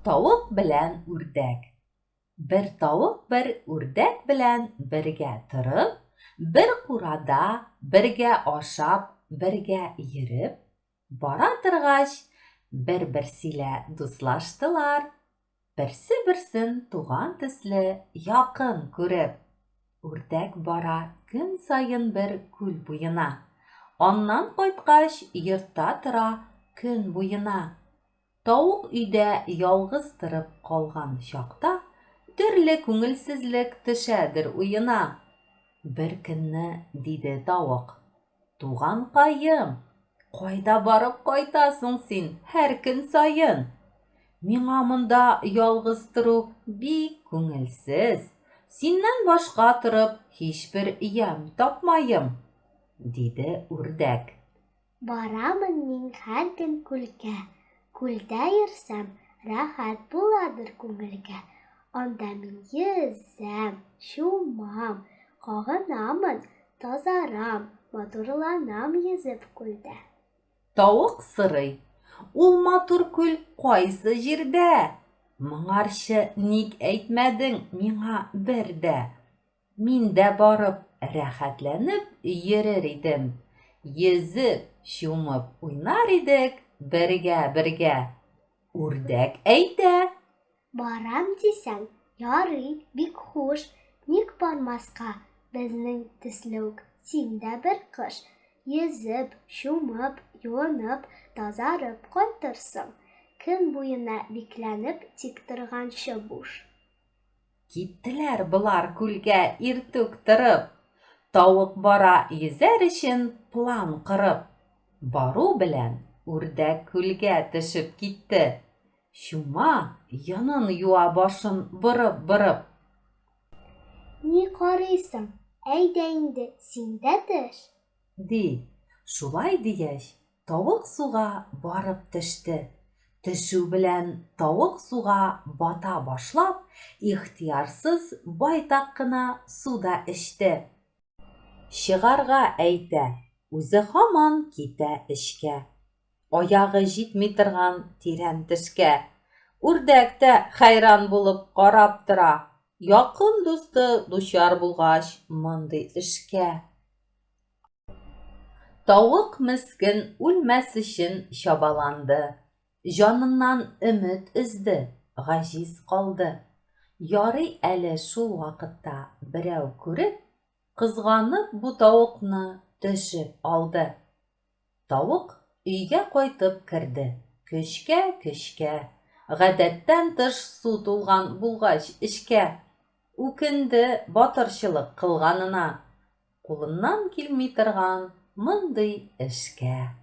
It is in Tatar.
Тавык белән үрдәк. Бер тавык бер үрдәк белән бергә торып, бер курада бергә ашап, бергә йөреп, бара торгач, бер-берсилә дуслаштылар. Берсе-берсен туган төсле якын күреп. Үрдәк бара көн саен бер күл буена. Аннан кайткач, йортта тора көн буена. Тавык өйдә ялгыз торып калган чакта төрле күңелсезлек төшәдер уена. Бер көнне диде тавык, Туганкаем, кайда барып кайтасың син һәр көн саен? Миңа монда ялгыз тору бик күңелсез, синнән башка торып һичбер ямь тапмаем, диде үрдәк. Барамын мин һәр көн күлгә. Күлдә йөрсәм, рәхәт буладыр күңелгә. Анда мин йөзәм, чумам, кагынамын, тазарам, матурланам йөзеп күлдә. Тавык сорый, Ул матур күл кайсы җирдә? Моңарчы ник әйтмәдең миңа бер дә? Мин дә барып рәхәтләнеп йөрер идем. Йөзеп, чумып уйнар идек бергә-бергә. Үрдәк әйтә. Барам дисәң, ярый, бик хуш, ник бармаска, безнең төсле үк син дә бер кош. Йөзеп, чумып, юынып, тазарып кайтырсың. Көн буена бикләнеп тик торганчы буш. Киттеләр болар күлгә иртүк торып. Тавык бара йөзәр өчен план корып. Бару белән үрдәк күлгә төшеп китте. Чума, йонын юа башын борып-борып. Ни карыйсың, әйдә инде, син дә төш! Ди. Шулай дигәч, тавык суга барып төште. Төшү белән тавык суга бата башлап, ихтыярсыз байтак кына су да эчте. Чыгарга әйтә, үзе һаман китә эчкә. Аягы җитми торган тирән төшкә. Үрдәк тә хәйран булып карап тора, якын дусты дучар булгач мондый эшкә. Тавык мескен үлмәс өчен чабаланды, җаныннан өмет өзде, гаҗиз калды. Ярый әле шул вакытта берәү күреп, кызганып бу тавыкны төшеп алды. Тавык өйгә кайтып керде, көчкә-көчкә, гадәттән тыш су тулган булгач эчкә. Үкенде батырчылык кылганына, кулыннан килми торган мондый эшкә.